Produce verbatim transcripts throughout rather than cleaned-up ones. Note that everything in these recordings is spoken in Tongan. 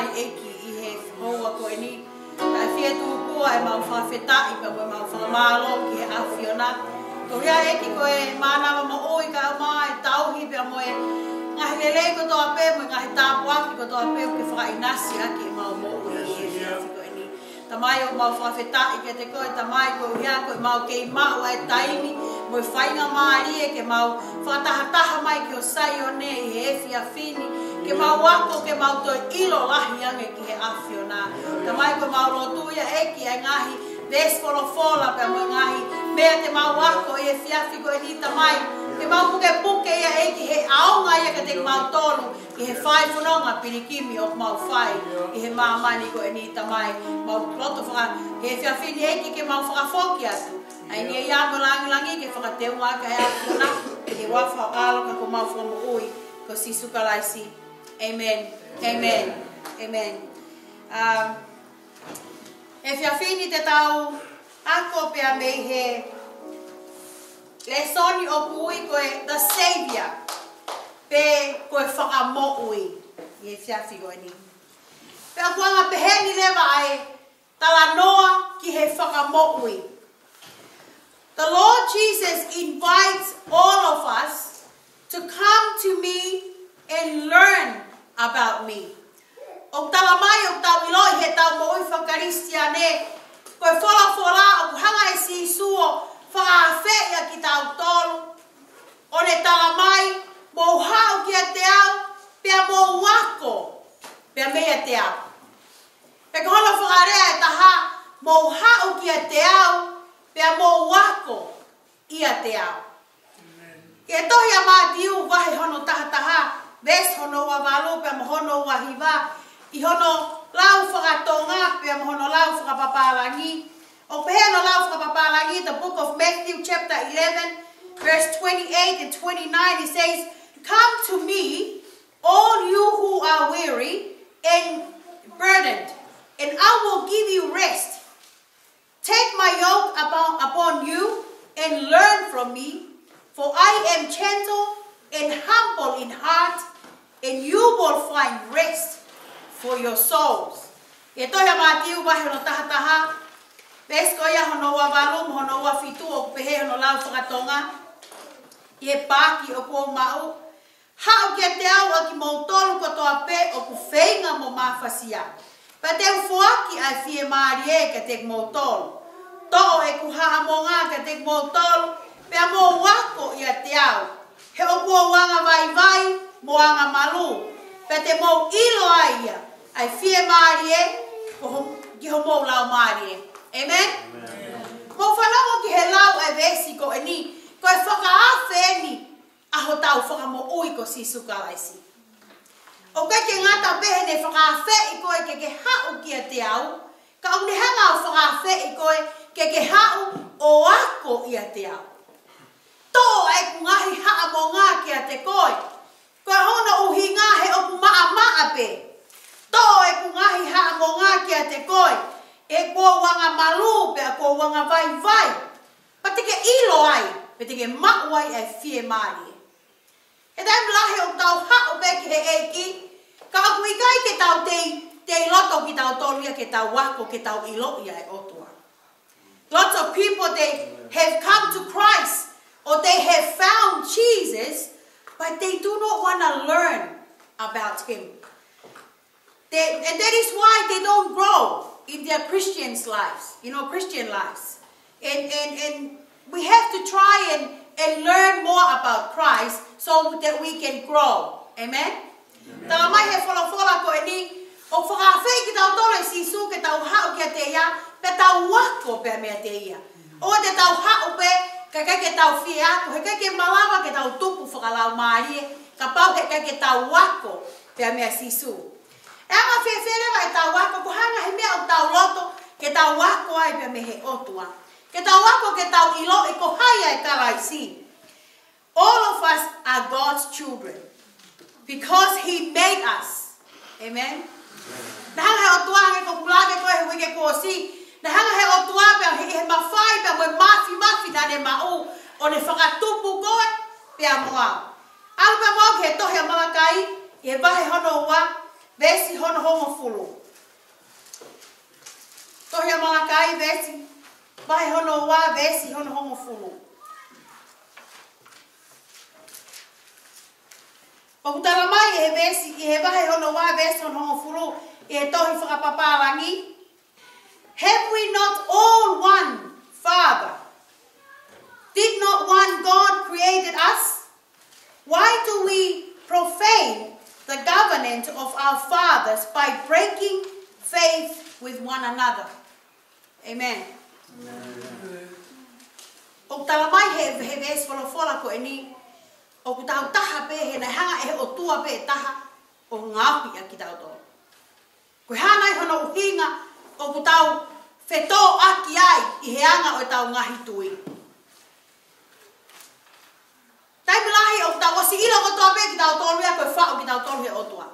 ʻEiki ʻi he houa ko eni. Kae fie tuku ʻemau fakafetaʻi pea mo ʻemau fakamālō ki he ʻAfiona. Koeʻuhi ʻEiki ko e mānava moʻui kae ʻumaʻā e tauhi pea mo e ngaahi lelei kotoa pē mo e ngaahi tāpuaki kotoa pē ʻoku ke fakaʻinasi ʻaki ʻemau moʻui ʻi he efiafi ko eni. Tamai ʻoku mau fakafetaʻi kiate koe, Tamai, koeʻuhi ko ʻemau kei maʻu ʻa e taimi mo e faingamālie ke mau fakatahataha mai ki ho Saione ʻi he efiafi ni, ke mau ako, ke mau toe ʻilo lahi ange ki he ʻAfiona. Tamai, ʻoku mau lotua ʻEiki ʻa e ngaahi veesi folofola pea mo e ngaahi meʻa te mau ako ʻi he efiafi ko eni, Tamai, ke mau pukepuke ia ʻEiki he ʻaonga ia kiate kimautolu ʻi he fai fononga pilikimi ʻoku mau fai ʻi he māmani ko eni, Tamai. Mau loto faka-, he efiafi ni ʻEiki ke mau fakafoki atu ʻa e ngeia mo e langilangi ke fakateunga ʻaki ʻa e ʻAfiona, ʻi he huafa ho ʻAlo ka ko homau Fakamoʻui ko Sīsū Kalaisi. ʻĒmeni. ʻĒmeni. ʻĒmeni. Um, he efiafi ni te tau ako pea mei he lēsoni ʻoku ui ko e The Savior, pe ko e Fakamoʻui, ʻi he efiafi ko eni. Pea ʻoku anga peheni leva ʻa e talanoa ki he Fakamoʻui. The Lord Jesus invites all of us to come to me and learn about me. ʻOku tala mai, ʻoku tau ʻiloʻi he ʻetau moʻui faka-Kalisitiane, ko e folofola ʻoku hanga ʻe Sīsū ʻo fakaafeʻi ʻa kitautolu, ʻo ne tala mai, mou haʻu kiate au, pea mou ako, pea meiate au. Pe ko hono fakalea ʻe taha, mou haʻu kiate au, pea mou ako ʻiate au. ʻI he tohi ʻa Mātiu vahe hono taha taha, veesi hono ua valu pea mo hono ua hiva, ʻi hono lau faka-Tonga pea mo hono lau fakapapālangi. ʻOku pehē hono lau fakapapālangi, the book of Matthew chapter eleven, verse twenty-eight and twenty-nine, it says, "Come to me, all you who are weary and burdened, and I will give you rest. Take my yoke upon, upon you and learn from me, for I am gentle and humble in heart, and you will find rest for your souls." ʻI he tohi ʻa Mātiu vahe hono taha taha, veesi ko ia hono ua valu mo hono ua fitu, ʻoku pehē hono lau faka-Tonga, ʻi he paaki ʻoku ou maʻu, "Haʻu kiate au ʻa kimoutolu kotoa pē ʻoku feinga mo mafasia, pea te u foaki ʻa e fiemālie kiate kimoutolu. Toʻo ʻeku haʻamonga kiate kimoutolu, pea mou ako ʻiate au. He ʻoku ou anga vaivai mo anga malū, pea te mou ʻilo ai ia ʻa e fiemālie ko ho-, ki homou laumālie." ʻĒmeni? ʻĒmeni. Mou fanongo ki he lau ʻa e veesi ko eni, ko e fakaafe eni ʻa hotau Fakamoʻui ko Sīsū Kalaisi. ʻOku ʻikai ke ngata pē heʻene fakaafeʻi koe ke ke haʻu kiate au, ka ʻoku ne hanga ʻo fakaafeʻi koe ke ke haʻu ʻo ako ʻiate au. Toʻo ʻeku ngaahi haʻamonga kiate koe. Ko hono ʻuhinga he ʻoku maʻamaʻa pē. Toʻo ʻeku ngaahi haʻamonga kiate koe. He ʻoku ou anga malū pea ʻoku ou anga vaivai. Pea te ke ʻilo ai, pea te ke maʻu ai ʻa e fiemālie. He taimi lahi ʻoku tau haʻu pē ki he ʻEiki, ka ʻoku ʻikai ke tau tei, tei loto kitautolu ia ke tau ako, ke tau ʻiloʻi ʻa e ʻOtua. Lots of people, they have come to Christ, or they have found Jesus, but they do not wanna learn about him. They, and that is why they don't grow in their Christian's lives, you know, Christian lives. And, and, and we have to try and, and learn more about Christ so that we can grow. Amen? Amen. Tala mai he folofola ko eni, ʻoku fakaafeʻi kitautolu ʻe Sīsū ke tau haʻu kiate ia, pea tau ako pea meiate ia. ʻOua te tau haʻu pē, kae ʻikai ke tau fie ako, he ʻikai ke malava ke tau tupu fakalaumālie, kapau he ʻikai ke tau ako pea meia Sīsū. ʻE anga fēfē leva ʻetau ako, ko e hā e ngaahi meʻa ʻoku tau loto ke tau ako ai pea mei he ʻOtua. Ke tau ako, ke tau ʻiloʻi ko hai ʻa e Kalaisi. All of us are God's children because he made us. Amen. Naʻe hanga he ʻOtua, hangē ko ʻeku lave ko ē he uike kuo ʻosi, naʻe hanga he ʻOtua pea ʻi he, he mafai pea mo e māfimafi naʻa ne maʻu, ʻo ne fakatupu koe pea mo au. ʻAlu pea mo au ki he tohi ʻa Malakai, ʻi he vahe hono ua, veesi hono hongofulu. Tohi ʻa Malakai veesi, vahe hono ua veesi hono hongofulu. ʻOku tala mai ʻe he veesi, ʻi he vahe hono ua veesi hono hongofulu, ʻi he tohi fakapapālangi, "Have we not all one Father? Did not one God created us? Why do we profane the covenant of our fathers by breaking faith with one another?" Amen. ʻOku tala mai he, he veesi folofola ko eni, ʻoku tau taha pē he naʻe hanga ʻe he ʻOtua pē ʻe taha ʻo ngaohi ʻa kitautolu. Ko e hā nai hono ʻuhinga ʻoku tau fetōʻaki ai ʻi he anga ʻo ʻetau ngaahi tui? Taimi lahi ʻoku tau ʻosi ʻilo kotoa pē kitautolu ia ko e faʻu kitautolu he ʻOtua.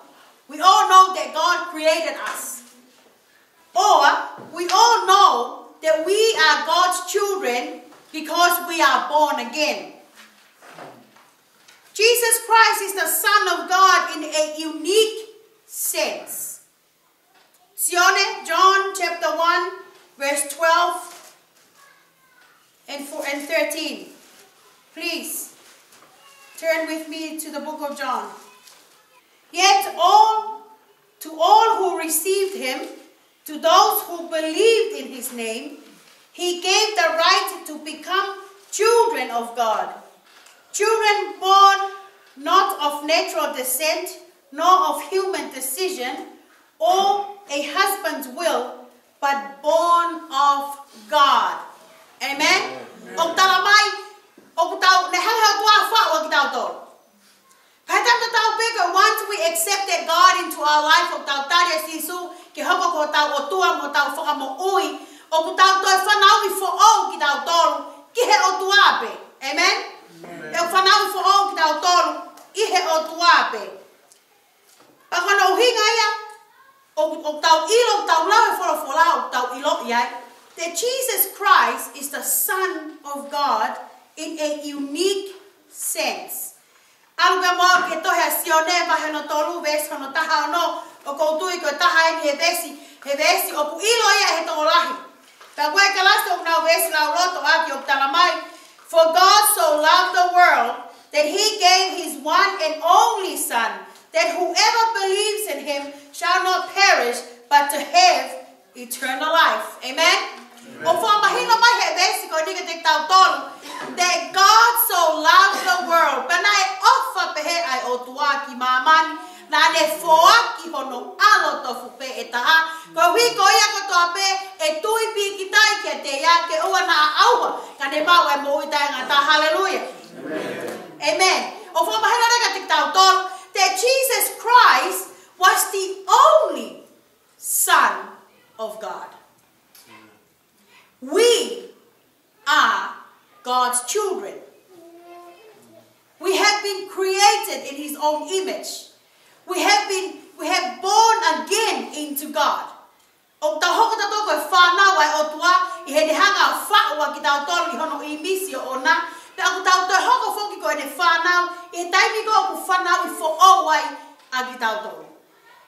We all know that God created us. Or we all know that we are God's children because we are born again. Jesus Christ is the Son of God in a unique sense. Sione, John chapter one, verse twelve and four and thirteen. Please turn with me to the book of John. Yet all, to all who received him, to those who believed in his name, he gave the right to become children of God. Children born not of natural descent, nor of human decision, or a husband's will, but born of God. Amen? Amen. ʻOku tala mai, ʻoku tau, naʻe hanga ʻe he ʻOtua ʻo faʻu ʻa kitautolu. Pea taimi tatau pē ko e once we accepted God into our life, ʻoku tau tali ʻa Sīsū ke hoko ko hotau ʻOtua mo hotau Fakamoʻui, ʻoku tau toe fanauʻi foʻou kitautolu ki he ʻOtua pē. Amen? Amen. ʻOku fanauʻi foʻou kitautolu ʻi he ʻOtua pē. Pea ko hono ʻuhinga ia, ʻoku, ʻoku tau ʻilo, ʻoku tau lau e folofola, ʻoku tau ʻiloʻi ai that Jesus Christ is the Son of God in a unique sense. ʻAlu pē muʻa ki he tohi ʻa Sione vahe hono tolu, veesi hono taha ono, ʻoku ou tui ko e taha eni he veesi, he veesi ʻoku ʻilo ia ʻe he tokolahi. Pea ko e kalasi ʻoku nau veesi lauloto ʻaki ʻoku tala mai, "For God so loved the world that he gave his one and only Son, that whoever believes in him shall not perish but to have eternal life." Amen? ʻOku fakamahino mai he veesi ko eni kiate kitautolu, that God so loved the world. Pea naʻe ʻofa pehē ʻa e ʻOtua ki māmani, naʻa ne foaki hono ʻAlo tofu pē ʻe taha, koeʻuhi ko ia kotoa pē ʻe tui pīkitai kiate ia ke ʻoua naʻa ʻauha, ka ne maʻu ʻa e moʻui taʻengata. Haleluia. Amen. ʻOku fakamahino leva kiate kitautolu that Jesus Christ was the only Son of God. We are God's children. We have been created in his own image. We have been, we have born again into God. ʻOku tau hoko tautolu ko e fānau ʻa e ʻOtua ʻi heʻene hanga ʻo faʻu ʻa kitautolu ʻi hono ʻīmisi ʻoʻona. Pea ʻoku tau toe hoko foki ko ʻene fānau ʻi he taimi ko ē ʻoku fanauʻi foʻou ai ʻa kitautolu.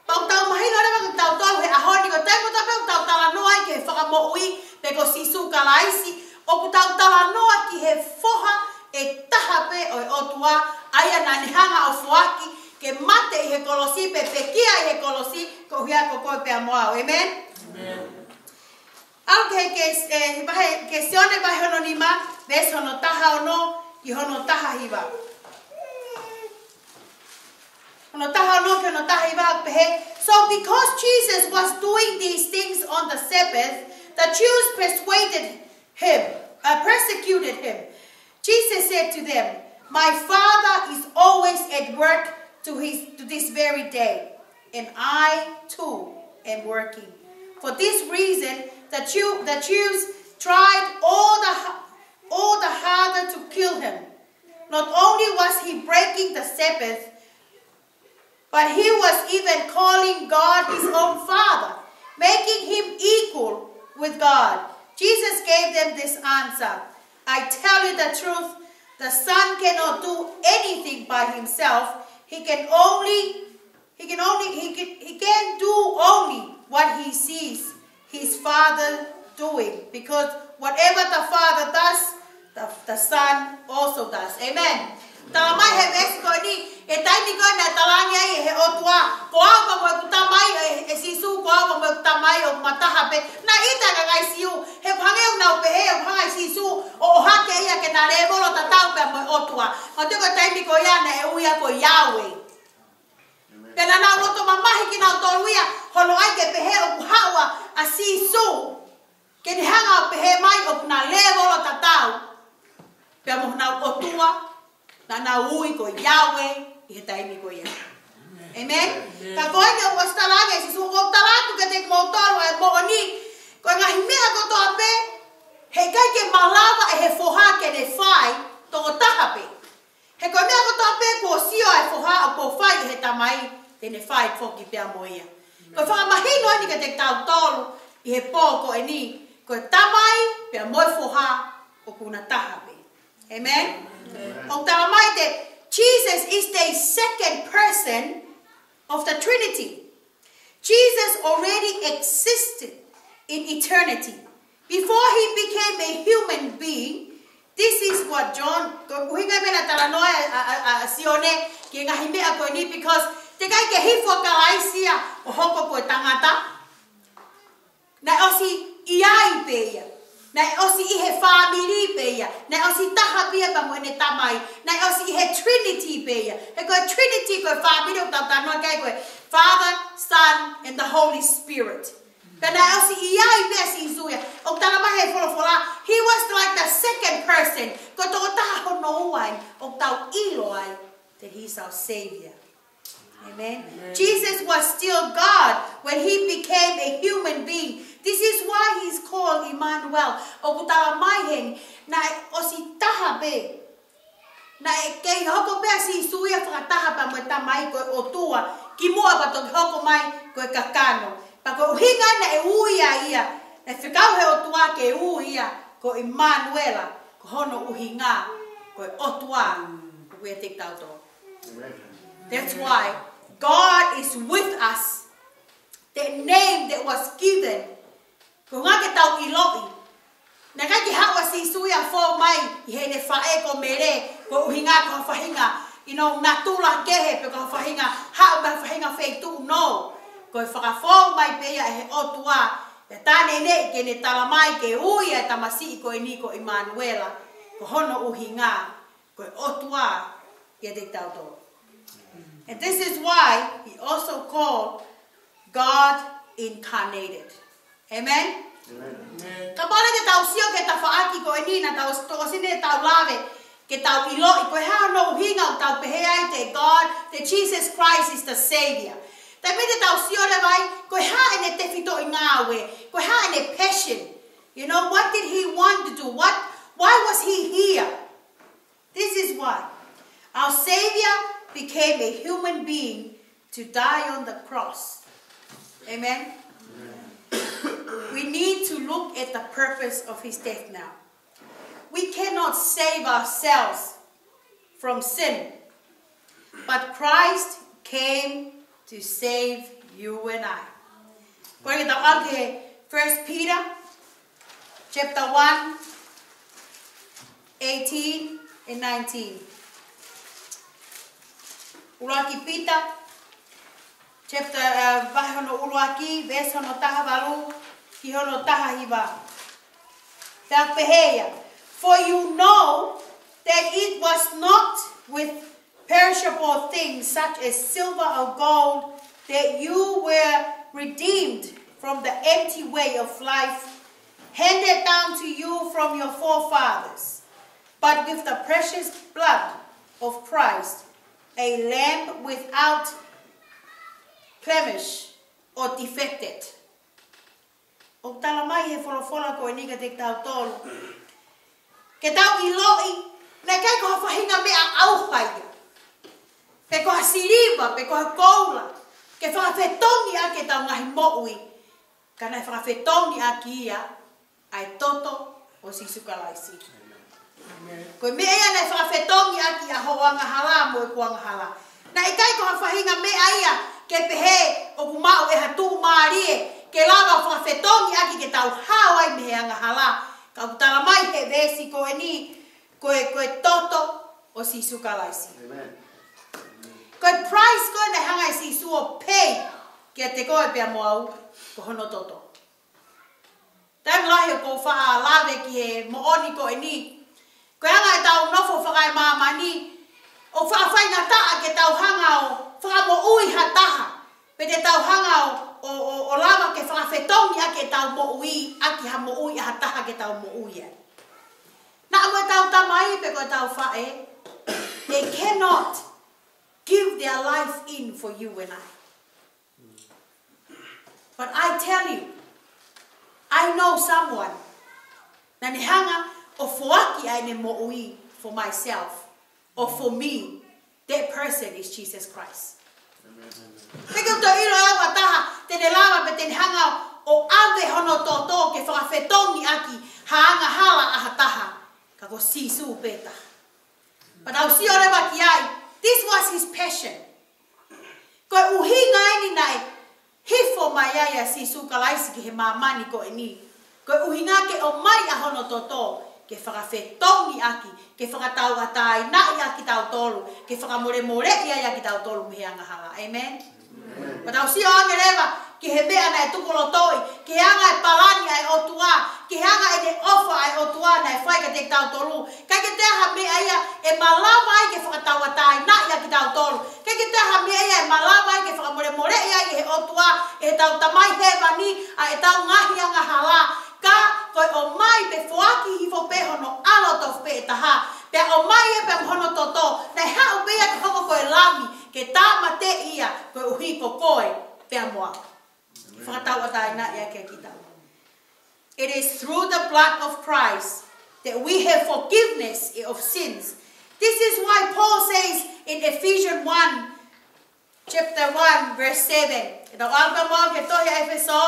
Pea ʻoku tau mahino leva kiate kitautolu he ʻaho ni ko e taimi kotoa pē ʻoku tau talanoa ai ki he Fakamoʻui pe ko Sīsū Kalaisi, ʻoku tau talanoa ki he Foha ʻe taha pē ʻo e ʻOtua, ʻa ia naʻa ne hanga ʻo foaki ke mate ʻi he kolosi, pe pekia ʻi he kolosi, koeʻuhi ko koe pea mo au. Amen? Amen. ʻAlu ki he, ki he, ʻe, vahe, ki he Sione vahe hono nima, veesi hono taha ono ki hono taha hiva. Hono taha ono ki hono taha hiva ʻoku pehē, "So because Jesus was doing these things on the Sabbath, the Jews persuaded him, uh, persecuted him." Jesus said to them, "My Father is always at work to his, to this very day, and I too am working." For this reason, the Jew, the Jews tried all the ha-, all the harder to kill him. Not only was he breaking the Sabbath, but he was even calling God his own Father, making him equal with God. Jesus gave them this answer, "I tell you the truth, the Son cannot do anything by himself. He can only He can only, he can, he can do only what he sees his father doing, because whatever the father does, the, the son also does. Amen. Talamai he veesi ko eni, he taimi ko ē naʻe talaange ai ʻe he ʻOtua, ko au pē mo ʻeku Tamai, ʻe, ʻe Sīsū, ko au pē mo ʻeku Tamai ʻoku ma taha pē. Naʻe ʻita e kakai Siu, he ʻoku hangē ʻoku nau pehē ʻoku hanga ʻe Sīsū ʻo ʻohake ia ke na lēvolo tatau pea mo e ʻOtua. Ka ko e taimi ko ia naʻe ui ia ko Yahweh. Pea naʻa nau loto mamahi kinautolu ia, hono ʻai ke pehē ʻoku haʻu ʻa Sīsū ke ne hanga ʻo pehē mai ʻoku na lēvolo tatau pea mo honau ʻOtua naʻa nau ui ko Yahweh ʻi he taimi ko ia. Amen? Amen. Ka ko eni ʻoku ʻosi talaange ʻe Sīsū, ʻoku ou tala atu kiate kimoutolu ʻa e moʻoni, ko e ngaahi meʻa kotoa pē, heʻikai ke malava ʻe he Foha ke ne fai tokotaha pē. He ko e meʻa kotoa pē kuo sio ʻa e Foha ʻoku fai ʻe he Tamai, te ne fai foki pea mo ia. Ko e fakamahino eni kiate kitautolu ʻi he pō ko eni, ko e Tamai pea mo e Foha ʻoku na taha pē. Amen? Amen. ʻOku talamai that Jesus is the second person of the Trinity. Jesus already existed in eternity. Before he became a human being, this is what John, ko e ʻuhinga ia e meʻa naʻe talanoa ai ʻa, ʻa, ʻa, ʻa Sione ki he ngaahi meʻa ko eni, because teʻeki ai ke hifo ʻa Kalaisi ia ʻo hoko ko e tangata. Naʻe ʻosi ʻi ai pē ia. Naʻe ʻosi ʻi he fāmili pē ia. Naʻe ʻosi taha pē ia pea mo ʻene Tamai. Naʻe ʻosi ʻi he Trinity pē ia. He ko e Trinity ko e fāmili ʻoku tau talanoa ki ai ko e Father, Son, and the Holy Spirit. Pea naʻe ʻosi ʻi ai pē ʻa Sīsū ia. ʻOku talamai he folofola, he was like the second person. Ko e tokotaha hono ua ia ʻoku tau ʻilo ai that he's our Savior. Amen. Amen. Jesus was still God when he became a human being. This is why he's called Emmanuel. ʻOku talamai heni, naʻe ʻosi taha pē. Naʻe kei hoko pē ʻa Sīsū ia fakataha pea mo e Tamai ko e ʻOtua, kimuʻa pea toki hoko mai ko e kakano. Pea ko e ʻuhinga naʻe ui ai ia, naʻe fekau he ʻOtua ke ui ia ko Emanuela, ko hono ʻuhinga, ko e ʻOtua ʻoku ʻiate kitautolu. Amen. That's why God is with us. The name that was given. Ko e ʻuhinga ke tau ʻiloʻi. Naʻe ʻikai ke haʻu ʻa Sīsū ia ʻo fou mai ʻi heʻene faʻē ko Mele, ko e ʻuhinga ko ha faʻahinga, you know, natula kehe pe ko ha faʻahinga, haʻu mei ha faʻahinga feituʻu, no. Ko e fakafou mai pē ia ʻe he ʻOtua, ʻe tāneʻineʻi ke ne talamai ke ui ʻa e tamasiʻi ko eni ko Emanuela, ko hono ʻuhinga, ko e ʻOtua ʻiate kitautolu. And this is why he also called God incarnated. Amen? Amen. Kapau leva ke tau sio ki he tafaʻaki ko eni naʻa tau tokosiʻi ʻetau lave, ke tau ʻiloʻi, ko e hā hono ʻuhinga ʻoku tau pehē ai that God, that Jesus Christ is the Savior. Taimi te tau sio leva ai, ko e hā ʻene tefitoʻi ngāue, ko e hā ʻene passion. You know, what did he want to do? What, why was he here? This is why our Savior became a human being to die on the cross. Amen? Amen. We need to look at the purpose of his death now. We cannot save ourselves from sin, but Christ came to save you and I. Ko eni ke tau ʻalu ki he First Peter, chapter one, eighteen and nineteen. ʻUluaki Pita, chapter, uh, vahe hono ʻuluaki, veesi hono taha valu ki hono taha hiva. Pea pehē ia, for you know that it was not with perishable things such as silver or gold that you were redeemed from the empty way of life handed down to you from your forefathers, but with the precious blood of Christ, a lamb without blemish or defected. ʻOku talamai he folofola ko eni kiate kitautolu, ke tau ʻiloʻi, naʻe ʻikai ko ha faʻahinga meʻa ʻauha ia, pe ko ha siliva, pe ko ha koula, ke fakafetongi ʻaki ʻetau ngaahi moʻui, ka naʻe fakafetongi ʻaki ia ʻa e toto ʻo Sīsū Kalaisi. Amen. Ko e meʻa ia naʻe fakafetongi ʻaki ʻa hoʻo angahala mo ʻeku angahala. Naʻe ʻikai ko ha faʻahinga meʻa ia, Ke pehē ʻoku maʻu ʻe ha tuʻumālie ke lava fakafetongi ʻaki ke tau hao ai mei he angahala. Ka ʻoku tala mai he veesi ko eni, ko e, ko e toto ʻo Sīsū Kalaisi. Amen. Ko e price ko ē naʻe hanga ʻe Sīsū ʻo pay kiate koe pea mo au, ko hono toto. Taimi lahi ʻoku ou faʻa lave ki he moʻoni ko eni. Ko e anga ʻetau nofo fakaemāmani, ʻoku faʻa faingataʻa ke tau hanga ʻo fakamoʻui ha taha. Pe te tau hanga ʻo, ʻo, ʻo, ʻo lava ke fakafetongi ʻaki ʻetau moʻui, ʻaki ha moʻui ʻa ha taha ke tau moʻui ai. Naʻa mo ʻetau tamai pe ko ʻetau faʻē, they cannot give their life in for you and I. But I tell you, I know someone naʻa ne hanga ʻo foaki ʻa ʻene moʻui for myself or for me. That person is Jesus Christ. Pea ke u toe ʻilo ʻe au ha taha te ne lava pe te ne hanga ʻo ʻave hono toto ke fakafetongi ʻaki ha angahala ʻa ha taha, ka ko Sīsū pē taha. Pea tau sio leva ki ai, this was his passion. Ko e ʻuhinga eni naʻe hifo mai ai ʻa Sīsū Kalaisi ki he māmani ko eni. Ko e ʻuhinga ke ʻomai ʻa hono toto ke fakafetongi ʻaki, ke fakatauʻatāinaʻi ʻa kitautolu, ke fakamolemoleʻi ai ʻa kitautolu mei he angahala. Amen? Pea tau sio ange leva ki he meʻa naʻe tukulotoʻi, ki he anga e palani ʻa e ʻOtua, ki he anga ʻene ʻofa ʻa e ʻOtua naʻe fai kiate kitautolu. ʻIkai ke toe ʻi ai ha meʻa ia ʻe malava ai ke fakatauʻatāinaʻi ʻa kitautolu. ʻIkai ke toe ʻi ai ha meʻa ia ʻe malava ai ke fakamolemoleʻi ai ʻe he ʻOtua, ʻe heʻetau Tamai Hēvani, ʻa ʻetau ngaahi angahala. Ka ko e ʻomai pē, foaki hifo pē hono ʻAlo tofu pē ʻe taha, pea ʻomai ia pea mo hono toto, naʻe haʻu pē ia ke hoko ko e lami, ke tāmateʻi ia koeʻuhi ko koe pea mo au. Fakatauʻatāinaʻi ʻaki kitaua. It is through the blood of Christ that we have forgiveness of sins. This is why Paul says in Ephesians one, chapter one, verse seven. Ke tau ʻalu pē muʻa ki he tohi ʻa ʻEfesō,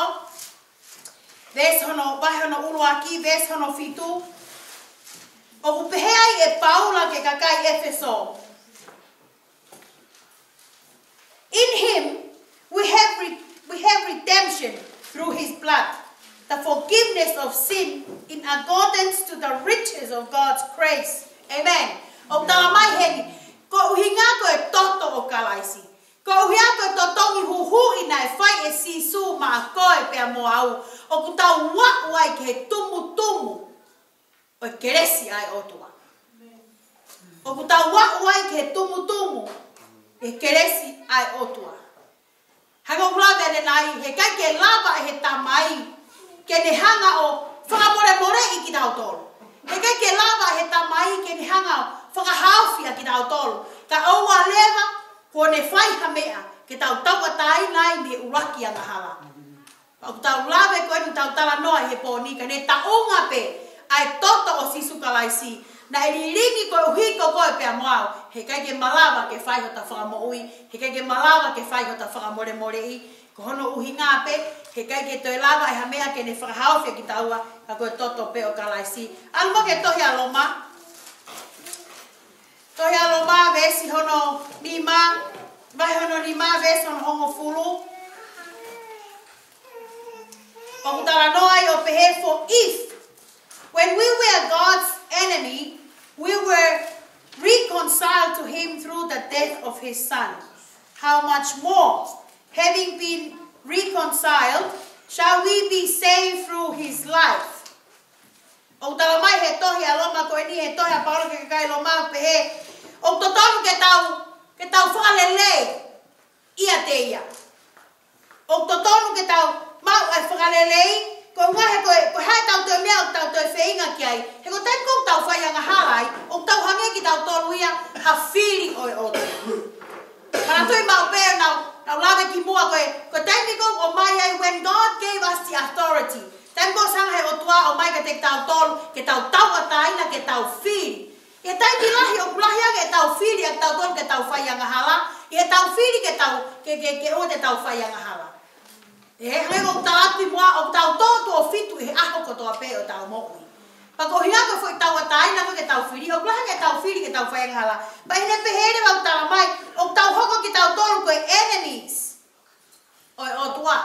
veesi hono, vahe hono ʻuluaki, veesi hono fitu. ʻOku pehē ai ʻe Paula ki he kakai ʻEfesō. In him we have re-, we have redemption through his blood, the forgiveness of sin in accordance to the riches of God's grace. Amen. ʻOku tala mai heni, ko e ʻuhinga ko e toto ʻo Kalaisi, ko e ʻuhinga ko e totongi huhuʻi naʻe fai ʻe Sīsū maʻa koe pea mo au, ʻoku tau aʻu ai ki he tumutumu ʻo e kelesi ʻa e ʻOtua. ʻOku tau aʻu ai ki he tumutumu ʻo e kelesi ʻa e ʻOtua. Hangē ko ʻeku lave ʻanenai, heʻikai ke lava ʻe he Tamai ke ne hanga ʻo fakamolemoleʻi kitautolu. Heʻikai ke lava ʻe he Tamai ke ne hanga ʻo fakahaofi ʻa kitautolu. Ka ʻoua leva kuo ne fai ha meʻa ke tau tauʻatāina ai mei he ʻuluaki angahala. Pea ʻoku tau lave ko eni, tau talanoa ʻi he pō ni, ka ne taʻunga pē ʻa e toto ʻo Sīsū Kalaisi. Naʻe lilingi koeʻuhi ko koe pea mo au. Heʻikai ke malava ke fai hota fakamoʻui, heʻikai ke malava ke fai hota fakamolemoleʻi. Ko hono ʻuhinga pē, heʻikai ke toe lava ʻe ha meʻa ke ne fakahaofi kitaua, ka ko e toto pē ʻo Kalaisi. ʻAlu muʻa ki he tohi ʻa Loma. Tohi ʻa Loma, veesi hono nima, vahe hono nima, veesi hono hongofulu. ʻOku talanoa ai ʻo pehē, for if, when we were God's enemy, we were reconciled to him through the death of his son, how much more, having been reconciled, shall we be saved through his life? ʻOku tala mai he tohi ʻa Loma ko eni, he tohi ʻa Paula ki he kakai Loma, pehē, ʻoku totonu ke tau, ke tau fakalelei ʻiate ia. ʻOku totonu ke tau maʻu ʻa e fakalelei, ko e ʻuhinga he ko e, ko e hā ʻetau toe meʻa ʻoku tau toe feinga ki ai. He ko e taimi ko ē ʻoku tau fai angahala ai, ʻoku tau hangē kitautolu ia ha fili ʻo e ʻOtua. Manatuʻi maʻu pē naʻa ku, naʻa ku lave ki muʻa ko e, ko e taimi ko ē ʻoku ʻomai ai, when God gave us the authority. Taimi ko ē ʻoku hanga he ʻOtua ʻo ʻomai kiate kitautolu, ke tau tauʻatāina, ke tau fili. ʻI he taimi lahi, ʻoku lahi ange ʻetau fili ʻa kitautolu ke tau fai angahala, ʻi heʻetau fili ke tau, ke, ke, ke ʻoua te tau fai angahala. ʻE, hangē ko ʻeku tala atu muʻa, ʻoku tau tō tuʻo fitu ʻi he ʻaho kotoa pē ʻo ʻetau moʻui. Pea ko e ʻuhinga ko e foʻi tauʻatāina ko ē ke tau fili, ʻoku lahi ange ʻetau fili ke tau fai angahala. Pea ʻi heʻene pehē leva ʻoku tala mai, ʻoku tau hoko kitautolu ko e enemies. ʻo e ʻOtua.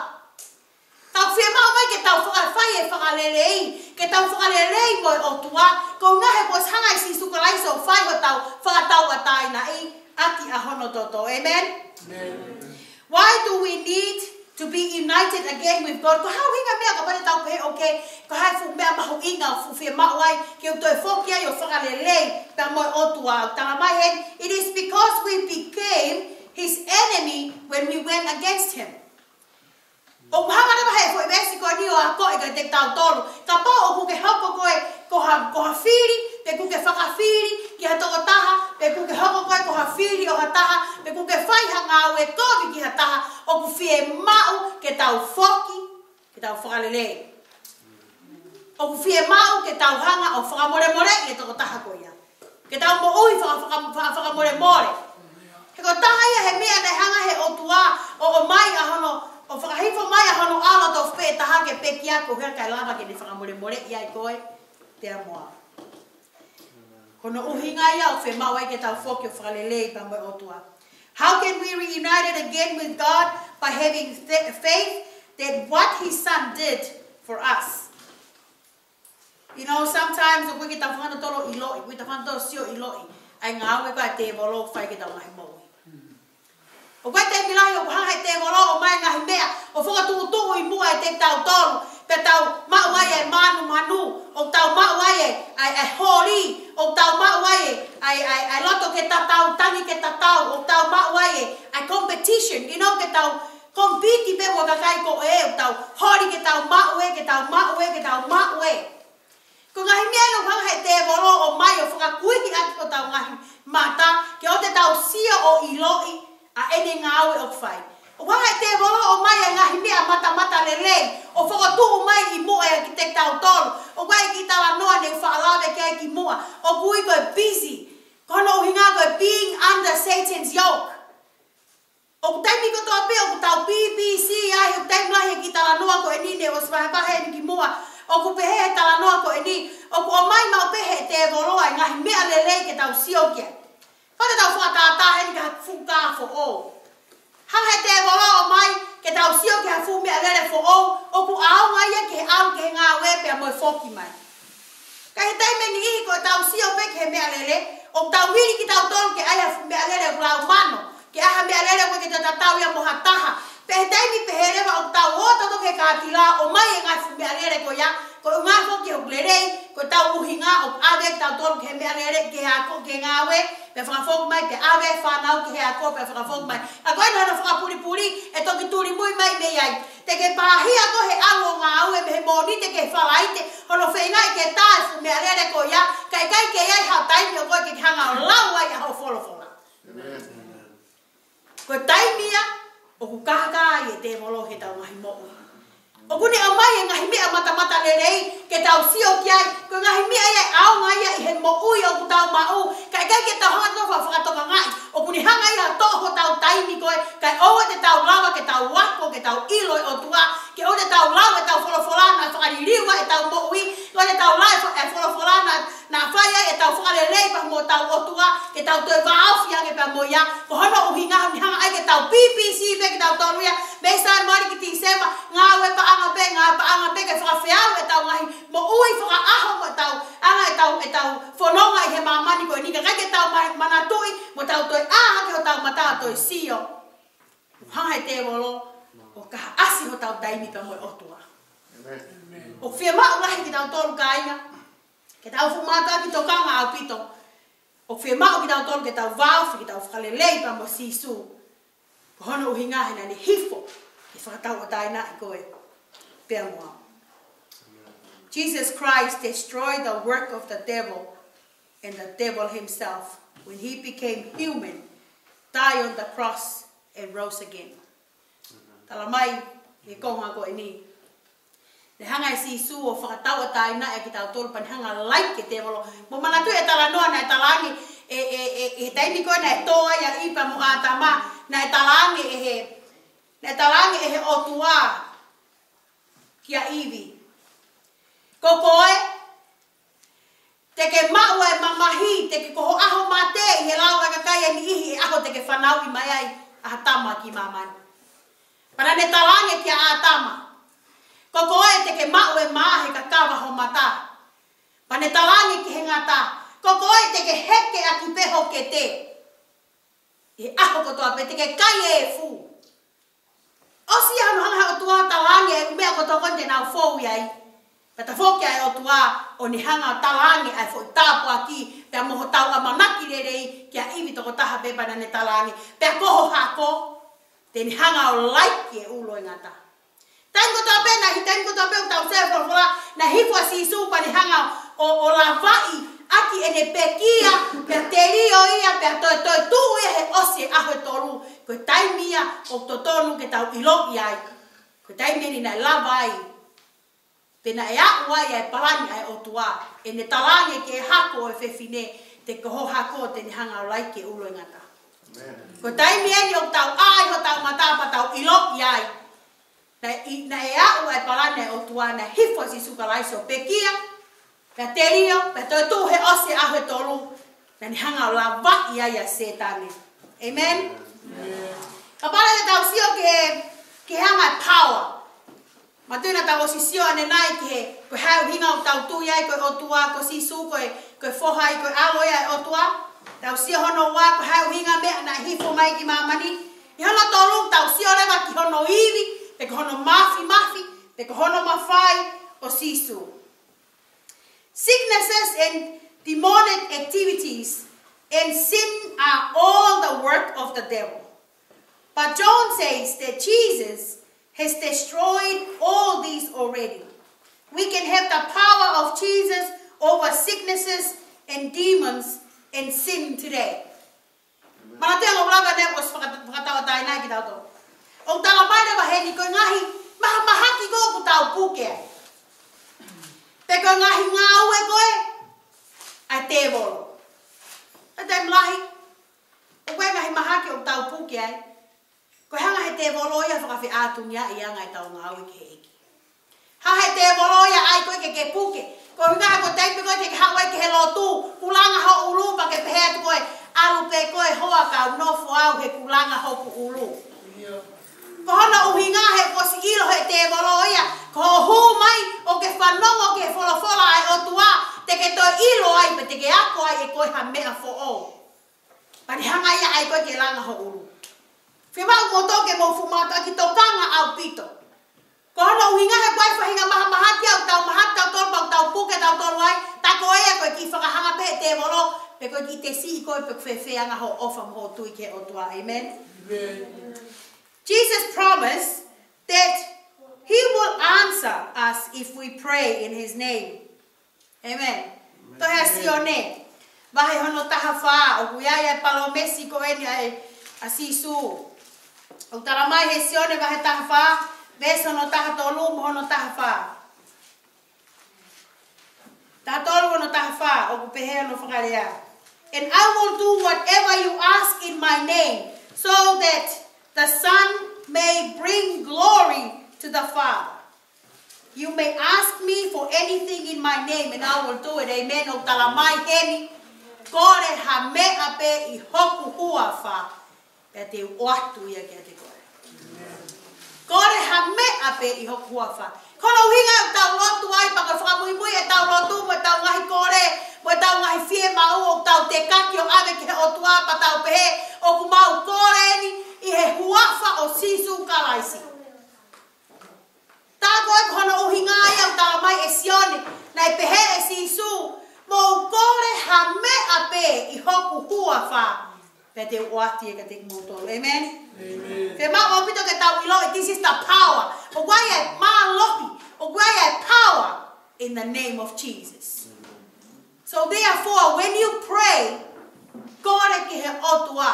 Tau fiemaʻu mai ke tau fakafai e fakalelei, ke tau fakalelei mo e ʻOtua, koeʻuhi he kuo ʻosi hanga ʻe Sīsū Kalaisi ʻo fai hotau fakatauʻatāinaʻi ʻaki ʻa hono toto. Amen? Amen. Why do we need to be united again with God? Ko e hā e ʻuhinga meʻa kapau te tau pehē, okay, ko e hā e fuʻu meʻa mahuʻinga ʻoku fiemaʻu ai ke u toe foki ai ʻo fakalelei pea mo e ʻOtua? Talamai heni, it is because we became his enemy when we went against him. ʻOku hanga leva he foʻi veesi ko eni ʻo akoʻi kiate kitautolu. Kapau ʻoku ke hoko koe ko ha, ko ha fili, pe ʻoku ke fakafili ki ha tokotaha, pe ʻoku ke hoko koe ko ha fili ʻo ha taha, pe ʻoku ke fai ha ngāue kovi ki ha taha, ʻoku fiemaʻu ke tau foki, ke tau fakalelei. ʻOku fiemaʻu ke tau hanga ʻo fakamolemoleʻi e tokotaha ko ia. Ke tau moʻui faka-, faka-, faka-, fakamolemole. He ko e taha ia he meʻa naʻe hanga he ʻOtua ʻo, ʻomai ʻa hono, ʻo fakahifo mai ʻa hono ʻAlo tofu pē taha ke pekia koeʻuhi kae lava ke ne fakamolemoleʻi ai koe pea mo au. Ko hono ʻuhinga ia ʻoku fiemaʻu ai ke tau foki ʻo fakalelei pea mo e ʻOtua. How can we reunite it again with God? By having fa-, faith that what his son did for us. You know, sometimes ʻoku ʻikai ke tau fakaʻamu tolo ʻiloʻi, ʻoku ʻikai ke tau fakaʻamu tolo sio ʻiloʻi ʻa e ngāue ko ē ʻa e tēvolo ʻoku fai ki heʻetau ngaahi moʻui. ʻOku ʻi ai e taimi lahi ʻoku hanga he tēvolo ʻo ʻomai e ngaahi meʻa ʻo fakatuʻutuʻu ʻi muʻa ʻiate kitautolu, pea tau maʻu ai e mānumanu, ʻoku tau maʻu ai e, ʻa e, ʻa e holi, ʻoku tau maʻu ai e, ʻa e, ʻa e, ʻa e loto ke tatau, tangi ke tatau, ʻoku tau maʻu ai e, ʻa e competition, you know, ke tau compete pē mo e kakai ko ē, ʻoku tau holi ke tau maʻu ē, ke tau maʻu ē, ke tau maʻu ē. Ko e ngaahi meʻa ia ʻoku hanga he tēvolo ʻo ʻomai ʻo fakakuihi ʻaki hotau ngaahi mata, ke ʻoua te tau sio ʻo ʻiloʻi ʻa ʻene ngāue ʻoku fai. ʻOku hanga he tēvolo ʻo ʻomai e ngaahi meʻa matamatalelei, ʻo fakatuʻu mai ʻi muʻa ʻiate kitautolu. ʻOku ʻi ai e kiʻi talanoa ne u faʻa lave ki ai kimuʻa, ʻoku ui ko e busy. Ko hono ʻuhinga ko e being under Satan's yoke. ʻOku taimi kotoa pē ʻoku tau busy ai, ʻoku taimi lahi e kiʻi talanoa ko eni ne u ʻosi vahevahe eni kimuʻa. ʻOku pehē he talanoa ko eni, ʻoku ʻomai maʻu pē he tēvolo ʻa e ngaahi meʻa lelei ke tau sio ki ai. Pea te tau fakatātā heni ki ha fuʻu kā foʻou. Hanga he tēvolo ʻo ʻomai ke tau sio ki ha fuʻu meʻalele foʻou, ʻoku ʻaonga ia ke ʻalu ki he ngāue pea mo e foki mai. Ka ʻi he taimi ʻe niʻihi ko ʻetau sio pē ki he meʻalele, ʻoku tau vili kitautolu ke ʻai ha fuʻu meʻalele ʻoku lau mano, ke ʻai ha meʻalele ʻoku ʻikai ke toe tatau ia mo ha taha. Pea ʻi he taimi pehē leva ʻoku tau ō tautolu ki he kātila ʻo ʻomai e ngaahi fuʻu meʻalele ko ia, koeʻuhi foki ʻoku lelei, ko ʻetau ʻuhinga ʻoku ʻave kitautolu ki he meʻalele, ki he ako, ki he ngāue, pea fakafoki mai, pea ʻave e fānau ki he ako, pea fakafoki mai. Ka ko eni hono fakapulipuli, ʻe toki tuli mui mai mei ai. Te ke pāhia koe he ʻalu ʻo ngāue mei he Mōnite ki he Falaite, hono feingaʻi ke tā e fuʻu meʻalele ko ia, kae ʻikai ke ʻi ai haʻo taimi ʻo koe ke ke hanga ʻo lau ai ʻa hoʻo folofola. Amen. Ko e taimi ia ʻoku kākā ai e tēvolo heʻetau ngaahi moʻui. ʻOku ne ʻomai e ngaahi meʻa matamatalelei ke tau sio ki ai, ko e ngaahi meʻa ia ʻe ʻaonga ia ʻi he moʻui ʻoku tau maʻu, kae ʻikai ke tau hanga ʻo fa-, fakatokangaʻi. ʻOku ne hanga ia ʻo toʻo hotau taimi ko ē, kae ʻoua te tau lava ke tau ako, ke tau ʻilo e ʻOtua, ke ʻoua te tau lau ʻetau folofola naʻa fakaliliu ai ʻetau moʻui, ʻoua te tau lau e fa-, e folofola naʻa naʻa fai ai ʻetau fakalelei pea mo hotau ʻOtua, ke tau toe vāofi ange pea mo ia. Ko hono ʻuhinga ʻoku ne hanga ai ke tau busy pē kitautolu ia, mei Sānuali ki Tīsema, ngāue paʻanga pē, ngāue paʻanga pē, ke fakafeau ʻetau ngaahi moʻui fakaʻaho mo ʻetau, anga ʻetau, ʻetau fononga ʻi he māmani ko eni, kae ʻikai ke tau ma-, manatuʻi, mo tau toe ʻā hake hotau mata ʻo toe sio. Hanga he tēvolo ʻo kaihaʻasi hotau taimi pea mo e ʻOtua. Amen. ʻOku fiemaʻu lahi kitautolu kāinga, ke tau fuʻu mātuʻaki tokanga ʻaupito. ʻOku fiemaʻu kitautolu ke tau vāofi, ke tau fakalelei pea mo Sīsū. Ko hono ʻuhinga he naʻa ne hifo ke fakatauʻatāinaʻi koe pea mo au. Jesus Christ destroyed the work of the devil and the devil himself when he became human, died on the cross, and rose again. Talamai he konga ko eni, ne hanga ʻe Sīsū ʻo fakatauʻatāinaʻi kitautolu pea ne hanga ʻo laiki e tēvolo. Mou manatuʻi e talanoa naʻe talaange ʻe, ʻe, ʻe, ʻi he taimi ko ē naʻe tō ai ʻa ʻIvi pea mo ʻĀtama, naʻe talaange ʻe he, naʻe talaange ʻe he ʻOtua kia ʻIvi, ko koe te ke maʻu e mamahi, te ke, ko ho ʻaho mate ʻi he lau ʻa e kakai ʻe niʻihi, ʻe ʻaho te ke fanauʻi mai ai ʻa ha tama ki māmani. Pea naʻa ne talaange kia ʻĀtama, ko koe te ke maʻu e mā he kakava ho mata. Pea ne talaange ki he ngata, ko koe te ke heke ʻaki pē ho kete ʻi he ʻaho kotoa pē te ke kai e efu. ʻOsi ia hono hanga ʻe he ʻOtua ʻo talaange e meʻa kotoa ko eni te nau fou ai. Pea tafoki ʻa e ʻOtua ʻo ne hanga ʻo talaange ʻa e foʻi tāpuaki, pea mo hotau ʻamanaki lelei kia ʻIvi tokotaha pē pea naʻa ne talaange, pea ko ho hako, te ne hanga ʻo laiki e ʻulu ʻo e ngata. Taimi kotoa pē, naʻe hifo, taimi kotoa pē ʻoku tau sio he folofola, naʻe hifo ʻa Sīsū pea ne hanga ʻo, ʻo lavaʻi ʻaki ʻene pekia, pea telio ia, pea toe, toe tuʻu ia he ʻosi e ʻaho ʻe tolu. Ko e taimi ia ʻoku totonu ke tau ʻiloʻi ai. Ko e taimi eni naʻe lava ai, pe naʻe aʻu ai ʻa e palani ʻa e ʻOtua, ʻene talaange ki he hako ʻo e fefine, te ko ho hako te ne hanga ʻo laiki e ʻulu ʻo e ngata. Ko e taimi eni ʻoku tau ʻā ai hotau mata pea tau ʻiloʻi ai. Naʻe, naʻe aʻu ʻa e palani ʻa e ʻOtua, naʻe hifo ʻa Sīsū Kalaisi ʻo pekia, pea telio, pea toe tuʻu he ʻosi e ʻaho ʻe tolu, naʻa ne hanga ʻo lavaʻi ai ʻa Sētane. ʻĒmeni? Kapau leva te tau sio ki he, ki he anga e power. Manatuʻi naʻa tau ʻosi sio ʻanenai ki he, ko e hā e ʻuhinga ʻoku tau tui ai ko e ʻOtua, ko Sīsū, ko e, ko e foha ia, ko e ʻAlo ia ʻo e ʻOtua. Tau sio hono ua, ko e hā e ʻuhinga meʻa naʻe hifo mai ki māmani. ʻI hono tolu, tau sio leva ki hono ivi, pe ko hono māfimafi, pe ko hono mafai ʻo Sīsū. Sicknesses and demonic activities and sin are all the work of the devil. But John says that Jesus has destroyed all these already. We can have the power of Jesus over sicknesses and demons and sin today. Manatuʻi ʻa e lava ne ʻosi faka-, fakatauʻatāina kitautolu. ʻOku talamai leva heni ko e ngaahi mahamahaki ko ē ʻoku tau puke ai, pe ko e ngaahi ngāue ko ē ʻa e tēvolo. ʻI he taimi lahi, ʻoku ʻi ai e ngaahi mahaki ʻoku tau puke ai, ko e hanga ʻe he tēvolo ia ʻo fakafeʻātungiaʻi ʻa e anga ʻetau ngāue ki he ʻEiki. Hanga ʻe he tēvolo ia ʻo ʻai koe ke ke puke. Ko e ʻuhinga ko e taimi ko ē te ke haʻu ai ki he lotu, kulanga ho ʻulu pea ke pehē atu koe, ʻalu pē koe hoa kau nofo au he kulanga hoku ʻulu. Ko hono ʻuhinga he kuo ʻosi ʻilo ʻe he tēvolo ia, ko hoʻo hū mai ʻo ke fanongo ki he folofola ʻa e ʻOtua, te ke toe ʻilo ai, pea te ke ako ai ʻe koe ha meʻa foʻou. Pea ne hanga ia ʻo ʻai koe ke langa ho ʻulu. Fiemaʻu kimoutolu ke mou fuʻu mātuʻaki tokanga ʻaupito. Ko hono ʻuhinga he ʻoku ʻi ai e faʻahinga mahamahaki ʻoku tau mahaki tautolu, pea ʻoku tau puke tautolu ai, tā ko ia ko e kiʻi fakahanga pē ʻa e tēvolo, pe ko e kiʻi tesiʻi koe pe ʻoku fēfē ʻa e anga hoʻo ʻofa mo hoʻo tui ki he ʻOtua. ʻĒmeni? Jesus promised that he will answer us if we pray in his name. ʻĒmeni. Tohi ʻa Sione, vahe hono taha fā, ʻoku ʻi ai e palōmesi ko eni ʻa e, ʻa Sīsū. ʻOku talamai he Sione vahe taha fā, veesi hono taha tolu mo hono taha fā. Taha tolu hono taha fā, ʻoku pehē hono fakalea: And I will do whatever you ask in my name, so that the Son may bring glory to the Father. You may ask me for anything in my name, and I will do it. ʻĒmeni. ʻOku talamai heni, kole ha meʻa pē ʻi hoku huafa, pea te u ʻoatu ia kiate koe. Kole ha meʻa pē ʻi hoku huafa. Ko hono ʻuhinga ʻoku tau lotu ai, pea ko e fakamuimui ʻetau lotu, mo ʻetau ngaahi kole, mo ʻetau ngaahi fiemaʻu, ʻoku tau tekaki ʻo ʻave ki he ʻOtua, pea tau pehē, ʻoku mau kole eni ʻi he huafa ʻo Sīsū Kalaisi. Tā ko ē ko hono ʻuhinga ia ʻoku talamai ʻe Sione, naʻe pehē ʻe Sīsū, mou kole ha meʻa pē ʻi hoku huafa, pea te u ʻoatu ia kiate kimoutolu. ʻĒmeni? ʻĒmeni. Fiemaʻu ʻaupito ke tau ʻiloʻi, this is the power. ʻOku ʻi ai e mālohi, ʻoku ʻi ai e power in the name of Jesus. So therefore, when you pray, kole ki he ʻOtua,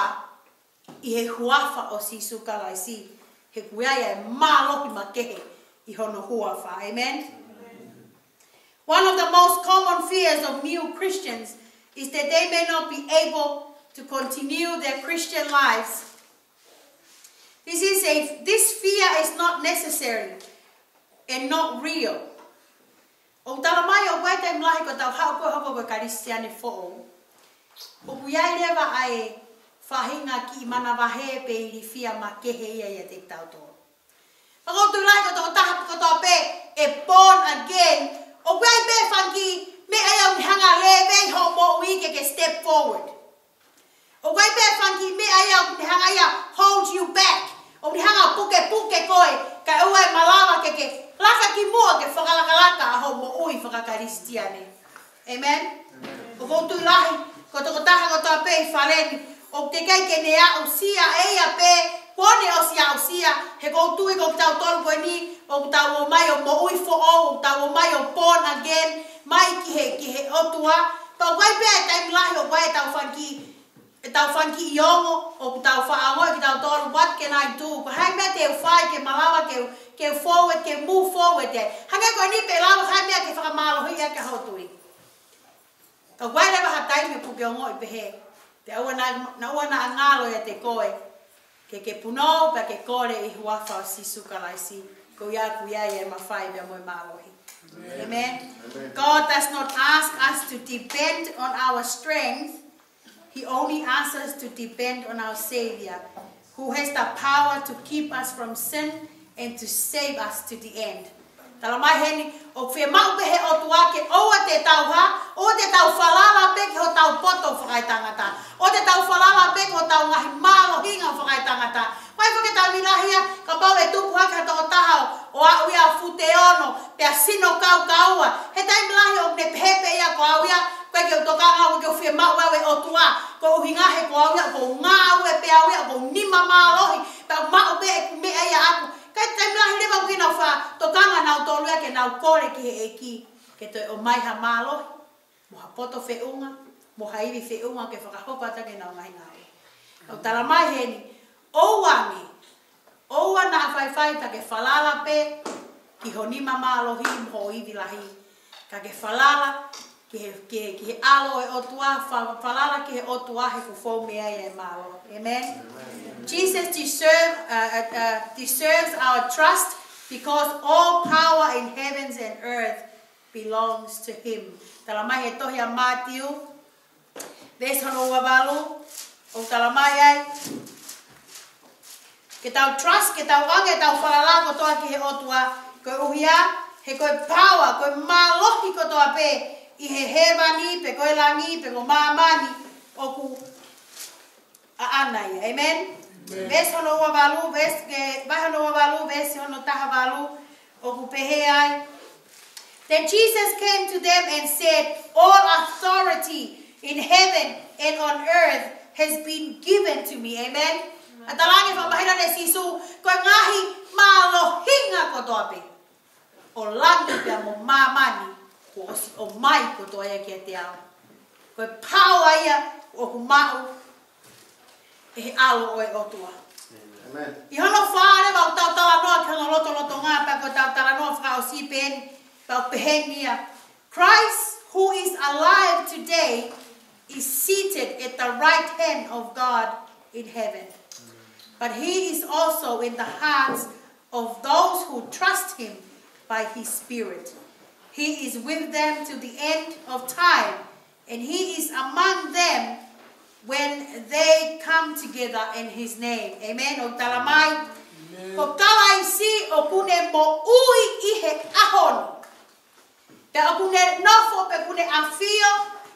ʻi he huafa ʻo Sīsū Kalaisi, he ʻoku ʻi ai e mālohi makehe ʻi hono huafa. ʻĒmeni? One of the most common fears of new Christians is that they may not be able to continue their Christian lives. This is a, this fear is not necessary and not real. ʻOku talamai ʻoku ʻi ai e taimi lahi ko ʻetau haʻu ko ē ʻo hoko ko e Kalisitiane foʻou, ʻoku ʻi ai leva ʻa e faʻahinga kiʻi manavahē pe ilifia makehe ia ʻiate kitautolu. Pea ʻoku ou tui lahi ko e tokotaha kotoa pē ʻe born again, ʻoku ʻi ai pē fanga kiʻi meʻa ia ʻoku ne hanga ʻo lēvei hoʻo moʻui ke ke step forward. ʻOku ʻi ai pē fanga kiʻi meʻa ia ʻoku ne hanga ia ʻo hold you back, ʻoku ne hanga ʻo pukepuke koe, kae ʻoua ʻe malava ke ke laka ki muʻa ke fakalakalaka ʻa hoʻo moʻui faka-Kalisitiane. Amen? ʻOku ou tui lahi ko e tokotaha kotoa pē ʻi fale ni, ʻoku teʻeki ai ke ne aʻusia ʻe ia pē, kuo ne ʻosi aʻusia, he ʻoku ou tui ko kitautolu ko eni ʻoku tau ō mai ʻo moʻui foʻou, ʻoku tau ō mai ʻo born again, mai ki he, ki he ʻOtua. Pea ʻoku ʻi ai pē ʻa e taimi lahi ʻoku ʻi ai ʻetau fanga kiʻi, ʻetau fanga kiʻi ongo, ʻoku tau faʻa ongoʻi kitautolu, what can I do? Ko e hā e meʻa te u fai ke malava ke u, ke u forward, ke u move forward ai? Hangē ko eni pē, lava ha meʻa ke fakamālohiʻi ʻaki hoʻo tui. Ka ʻoku ʻi ai leva ha taimi ʻoku ke ongoʻi pehē, pea ʻoua naʻa, naʻa ʻoua naʻa ngalo ʻiate koe ke ke punou, pea ke kole ʻi he huafa ʻo Sīsū Kalaisi, ko ia ʻoku ʻi ai e mafai pea mo e mālohi. Amen. Amen. God does not ask us to depend on our strength. He only asks us to depend on our Savior, who has the power to keep us from sin and to save us to the end. Talamai heni, ʻoku fiemaʻu pē he ʻOtua ke ʻoua te tau hā, ʻoua te tau falala pē ki hotau poto fakaetangata, ʻoua te tau falala pē ki hotau ngaahi mālohinga fakaetangata. Mai fo ke tau milahi ia, kapau ʻe tupu hake ha tokotaha ʻo, ʻo aʻu ia ʻo fute ono, pea sino kaukaua, he taimi lahi ʻoku ne pehē pē ia ko au ia, ʻoku ʻikai ke u tokanga, ʻoku ʻikai ke u fiemaʻu au e ʻOtua, ko e ʻuhinga he ko au ia, ʻoku ou ngāue pē au ia, ʻoku ou nima mālohi, pea u maʻu pē ʻeku meʻa ia ʻaʻaku. Ka ʻi he taimi lahi leva ʻoku nau faʻa tokanga nautolu ia ke nau kole ki he ʻEiki ke toe ʻomai ha mālohi, mo ha poto feʻunga, mo ha ivi feʻunga ke fakahoko atu ki heʻenau ngaahi ngāue. ʻOku talamai heni, ʻoua ni, ʻoua naʻa faifai pea ke falala pē ki ho nima mālohi mo ho ivi lahi, ka ke falala ki he, ki he, ki he ʻAlo ʻo e ʻOtua, fa-, falala ki he ʻOtua he ʻoku fou mei ai e mālohi. Amen? Amen. Jesus deserve, uh, uh, uh, deserves our trust because all power in heavens and earth belongs to him. Talamai he tohi ʻa Mātiu, veesi hono ua valu, ʻoku talamai ai ke tau trust, ke tau ʻoange ʻetau falala kotoa ki he ʻOtua, koeʻuhi he ko e power, ko e mālohi kotoa pē ʻi he hēvani, pe ko e langi, pe ko māmani, ʻoku ʻaʻana ia. Amen? Amen. Veesi hono ua valu, veesi ke, vahe hono ua valu, veesi hono taha valu, ʻoku pehē ai. Then Jesus came to them and said, "All authority in heaven and on earth has been given to me." Amen? ʻA e talaange fakamahino ʻe Sīsū, ko e ngaahi mālohinga kotoa pē ʻo langi pea mo māmani, kuo ʻosi ʻomai kotoa ia kiate au. Ko e power ia ʻoku maʻu ʻe he ʻAlo ʻo e ʻOtua. Amen. ʻI hono fā leva ʻoku tau talanoa ki hono lotolotonga, pea ko ʻetau talanoa fakaʻosi pē eni, pea ʻoku pehē ni ia. Christ, who is alive today, is seated at the right hand of God in heaven. But he is also in the hearts of those who trust him by his Spirit. He is with them to the end of time, and he is among them when they come together in his name. Amen. ʻOku talamai, amen, ko Kalaisi ʻoku ne moʻui ʻi he ʻaho ni. Pea ʻoku ne nofo pe ʻoku ne ʻafio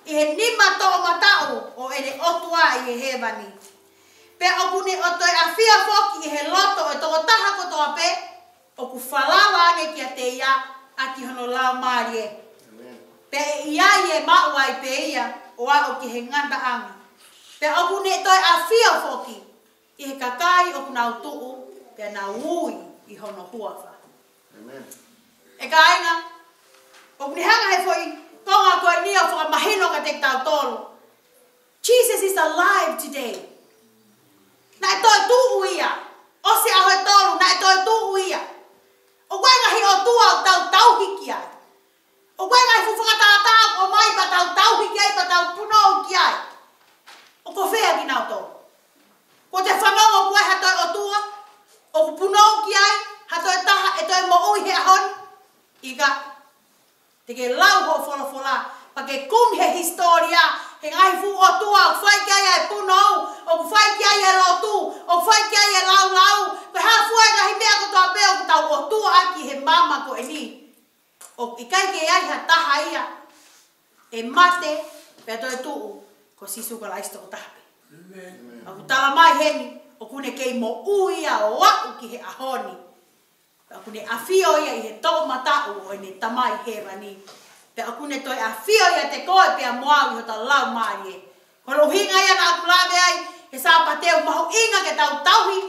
ʻi he nima toʻomataʻu ʻo ʻene ʻOtua ʻi he hēvani. Pea ʻoku ne toe ʻafio foki ʻi he loto ʻo e tokotaha kotoa pē ʻoku falala ange kiate ia ʻaki hono Laumālie. Amen. Pea ʻe ʻi ai e maʻu ai pē ia ʻo aʻu ki he ngataʻanga. Pea ʻoku ne toe ʻafio foki ʻi he kakai ʻoku nau tuʻu pea nau ui ʻi hono huafa. Amen. ʻE kāinga, ʻoku ne hanga he foʻi konga ko eni ʻo fakamahino kiate kitautolu, Jesus is alive today. Naʻe toe tuʻu ia. ʻOsi e ʻaho ʻe tolu, naʻe toe tuʻu ia. ʻOku ʻi ai e ngaahi ʻotua ʻoku tau tauhi ki ai. ʻOku ʻi ai e ngaahi fuʻu fakatātā ʻoku ʻomai pea tau tauhi ki ai, pea tau punou ki ai. ʻOku fē kinautolu? Kuo te fanongo ʻoku ʻi ai ha toe ʻotua ʻoku punou ki ai ha toe taha ʻe toe moʻui he ʻaho ni? ʻIkai. Te ke lau hoʻo folofola, pea ke kumi he hisitōlia, he ngaahi fuʻu ʻotua ʻoku fai ki ai ʻa e punou, ʻoku fai ki ai e lotu, ʻoku fai ki ai e laulau, ko e hā fua e ngaahi meʻa kotoa pē ʻoku tau ʻotua ʻaki he māmani ko eni. ʻOku ʻikai ke ʻi ai ha taha ia ʻe mate pea toe tuʻu, ko Sīsū Kalaisi tokotaha pē. ʻĒmeni. ʻOku tala mai heni, ʻoku ne kei moʻui ia ʻo aʻu ki he ʻaho ni. Pea ʻoku ne ʻafio ia ʻi he toʻomataʻu ʻo ʻene Tamai Hēvani. Pea ʻoku ne toe ʻafio ʻiate koe pea mo au ʻi hota laumālie. Ko hono ʻuhinga ia naʻa ku lave ai he Sāpate, ʻoku mahuʻinga ke tau tauhi,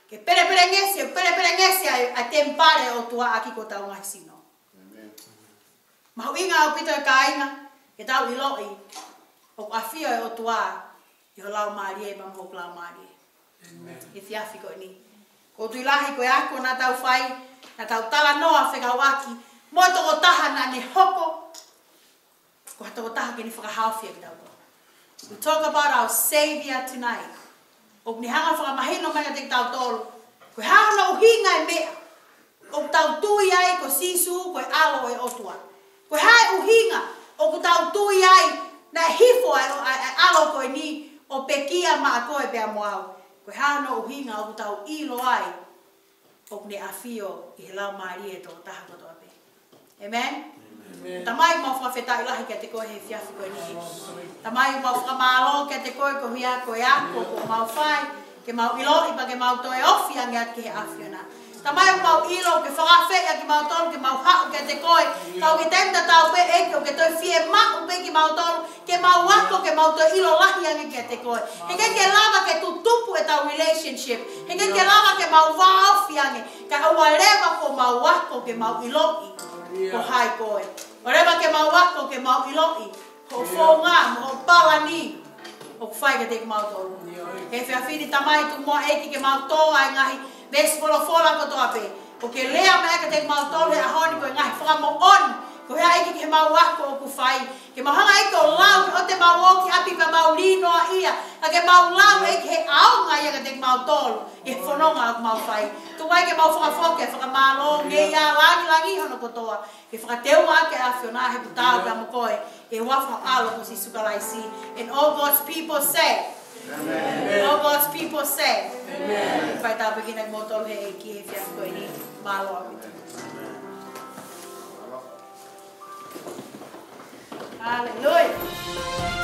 ke pelepelengesi, pelepelengesi ʻa e, ʻa e temipale ʻo e ʻOtua ʻaki hotau ngaahi sino. ʻĒmeni. Mahuʻinga ʻaupito e kāinga, ke tau ʻiloʻi ʻoku ʻafio e ʻOtua ʻi ho laumālie pea mo hoku laumālie. ʻĒmeni. He efiafi ko eni, ʻoku ou tui lahi ko e ako naʻa tau fai, naʻa tau talanoa fekauʻaki mo e tokotaha naʻa ne hoko ko ha tokotaha ke ne fakahaofi kitautolu. We talk about our Savior tonight. ʻOku ne hanga fakamahino mai kiate kitautolu ko e hā hono ʻuhinga e meʻa ʻoku tau tui ai ko Sīsū ko e ʻAlo ʻo e ʻOtua. Ko e hā e ʻuhinga ʻoku tau tui ai naʻe hifo ai ʻa e, ʻa e ʻAlo ko eni ʻo pekia maʻa koe pea mo au. Ko e hā hono ʻuhinga ʻoku tau ʻilo ai ʻoku ne ʻafio ʻi he laumālie ʻo e tokotaha kotoa pē. ʻĒmeni? ʻĒmeni. Tamai, mau fakafetaʻi lahi kiate koe he efiafi ko eni. Tamai, mau fakamālō kiate koe koeʻuhi ko e ako kuo mau fai, ke mau ʻiloʻi pea ke mau toe ofi ange atu ki he ʻAfiona. Tamai, mau ʻilo ke fakaafeʻi ʻa kimautolu ke mau haʻu kiate koe. Kau ke tenda tau pē ʻEiki ʻoku ke toe fiemaʻu pē kimautolu ke mau ako, ke mau toe ʻilo lahi ange kiate koe. He ʻikai ke lava ke tutupu ʻetau relationship. He ʻikai ke lava ke mau vāofi ange. Kae ʻoua leva kuo mau ako ke mau ʻiloʻi ko hai koe. ʻOua leva ke mau ako ke mau ʻiloʻi hoʻo founga mo hoʻo palani ʻoku fai kiate kimautolu. He efiafi ni Tamai, tuku muʻa ʻEiki ke mau tō ʻa e ngaahi veesi folofola kotoa pē ʻoku ke lea mai kiate kimautolu he ʻaho ni ko e ngaahi fakamoʻoni. Ko e hā ʻEiki ke mau ako ʻoku fai. Ke mau hanga ʻEiki ʻo lau, ʻoua te mau ō ki ʻapi pea mau lī noa ia. Ka ke mau lau ʻEiki he ʻaonga ia kiate kimautolu ʻi he fononga ʻoku mau fai. Tuku ai ke mau fakafoki e fakamālō, ngeia, langilangi hono kotoa. Ke fakateua ʻaki ʻa e ʻAfiona he ʻoku taau pea mo koe, ʻi he huafa ho ʻAlo ko Sīsū Kalaisi. And all God's people say, Amen. All God's people say, Amen. Fai tāpuekina kimoutolu ʻe he ʻEiki he efiafi ko eni. Mālō ʻaupito. Hallelujah.